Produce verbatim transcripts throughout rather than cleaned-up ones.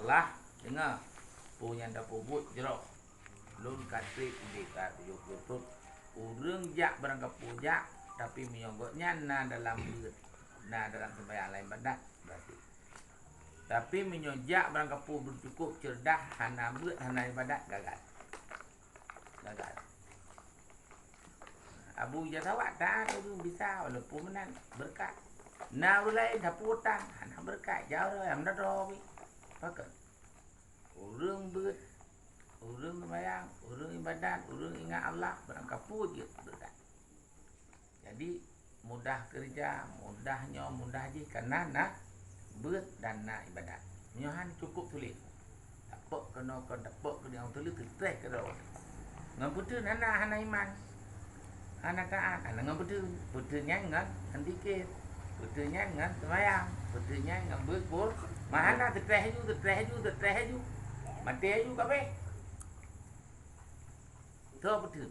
Allah, deungoe, peue nyang tapeubuet jroh. Lôn ka treb udeb ka tujoh ploh thon. Ureuëng jak barangkapeue jak, tapi meunyoe gobnyan na dalam beuet, na dalam seumayang laén ibadat, berarti. Tapi meunyoe jak barangkapeue belum cukup cerdas, hana beuet, hana ibadat, gagal. Gagal. Abu Ija Sawak taát ureuëng bisa, walaupun meunan beureukat. Na ureuëng laén sapeue utang, hana beureukat, jauh raya, hana droe. Pakon? Ureuëng beuet, ureuëng seumayang, ureuëng ibadat, ureuëng ingat Allah, barangkapeue jeuet beureukat. Jadi, mudah keureuja, mudah nyoe, mudah jih, kareuna na beuet dan na ibadat. Meunyoe han cukup sulet. Tapok keunoe kon, tapok keunoe, teuleuk teutreh keudroe. Ngon peuteun hana, hana iman. Hana taát, hana ngon peuteun. Peuteun nyan ngon, ngon zikir. Peuteun nyan ngon seumayang. Peuteun nyan ngon beuet pur-, mah hana teutreh ju, teutreh ju, teutreh ju. Maté ju kabeh. Tho peuteun.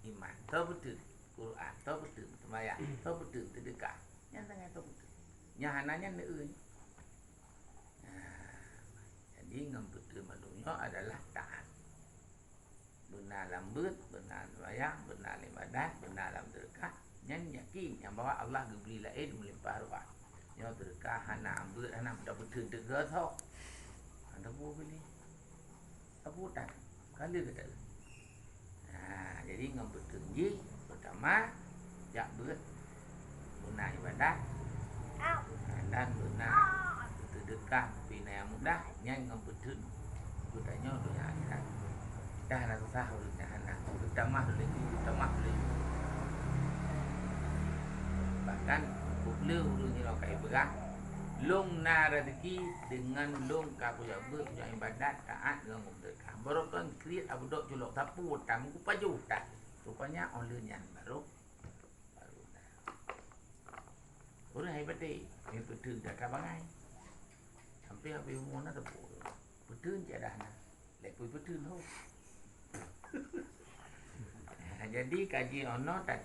Iman. Tho peuteun. Quran. Tho peuteun. Seumayang. Tho peuteun. Seudeukah. Nyan sagai tho peuteun. Nyang hana nyan neueu. Nah, jadi ngon peuteun mandum nyoe adalah taát. Beuna lam beuet, beuna seumayang, beuna lam ibadat, beuna lam seudeukah. Nyan yakin nyang bahwa Allah geubri laén meulimpah ruah. Nyoe seudeukah hana, beuet hana, meuda peuteun teuga tho. Hana bu bili. Abu tan, ka lheueh gata. Ha, jadi ngon peuteun jih, peutama, jak beuet, beuna ibadat, dan beuna seudeukah, pih na nyang mudah, nyan ngon peuteun. Geutanyoe donya akhirat. Dah na susah ureuëng nyan hana. Geutamah laju, geutamah laju. Bahkan, peubloe ureuëng nyoe ka ibrah, lôn na rezeki deungon lôn ka kujak beuet, kujak ibadat, taát deungon Barô kon kriet Abu Dok culok sapeue utang, kupajoh utang. Rupanya óh lheueh nyan barô, barô na. Ureuëng hai patéh, nyoe peuteun gata bangai. Sampai habéh umu na teupeu. Peuteun cit dah na. Lé pui peuteun ho. Nah, jadi kaji ono ta